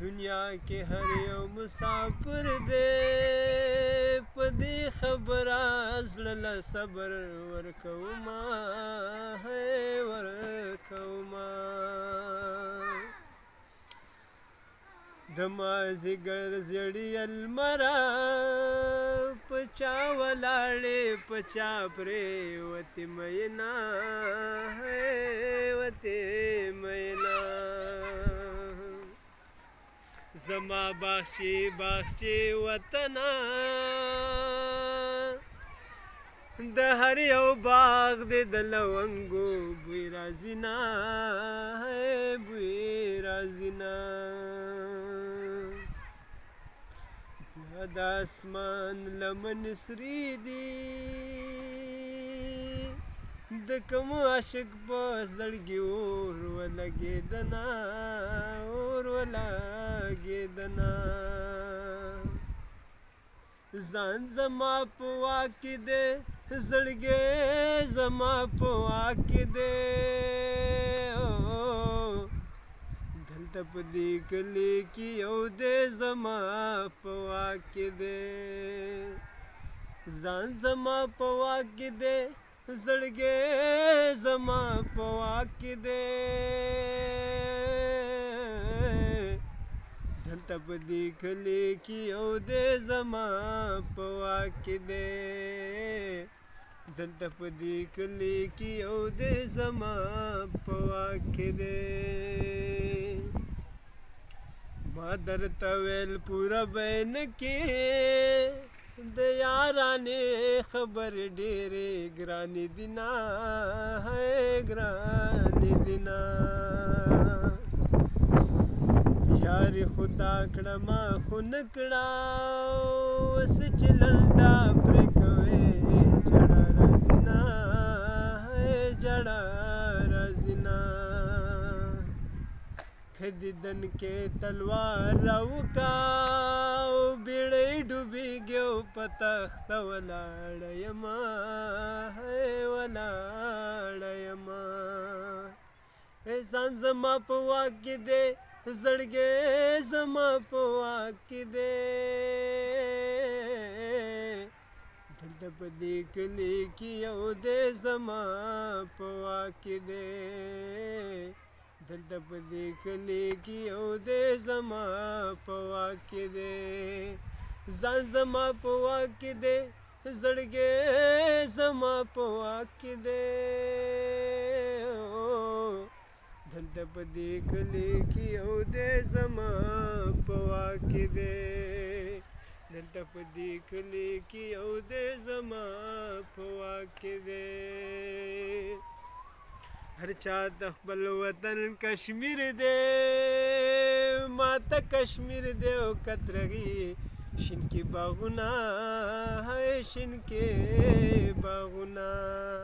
دنیا کې هر یو مسافر دی، په دې خبره زړه له صبر ورکومه، ورکومه. د مازدیګر زیړې لمره په چا ولاړې، په چا پرېوتې میینه، وتې میینه. زما باغچې باغچې وطنه، د هر یو باغ دې د لونګو بوی راځي نه، بوی راځي نه. د اسمان لمن سرې دي، د کوم عاشق په زړګي اور ولګېدنه، اور ولګېدنه. ځان زما په واک کې دی، زړګی زما په واک کې دی. دلته په دې کلي کې یو دی زما په واک کې دی. ځان زما په واک کې دی، زړګی زما په واک کې دی. دلته په دې کلي کې یو دی زما په واک کې دی. دلته په دې کلي کې یو دی زما په واک کې دی. ما درته ویل پوره به نه کې، د یارانې خبرې ډېرې ګرانې دي نه، ګرانې دي نه. یاري خو تا کړه ما خو نه کړه، اوس چې لنډه پرې کوې ژړا راځي نه، ژړا راځي نه. که دیدن کې تلوار راوکا، بیړۍ ډوبېږي او په تخته ولاړه یمه، ولاړه یمه. ځان زما په واک کې دی، زړګی زما په واک کې دی. دلته په دې کلي کې یو دی زما په واک کې دی. دلته په دې کلي کې یو دی زما په واک کې دی. ځان زما په واک کې دی، زړګی زما په واک کې دی. دلته په دې کلي کې یو دی زما په واک کې دی. دلته په دې کلي کې یو دی زما په واک کې دی. هر چا ته خپل وطن کشمیر دی، ما ته کشمیر دی او کترغي شینکي باغونه، شینکي باغونه.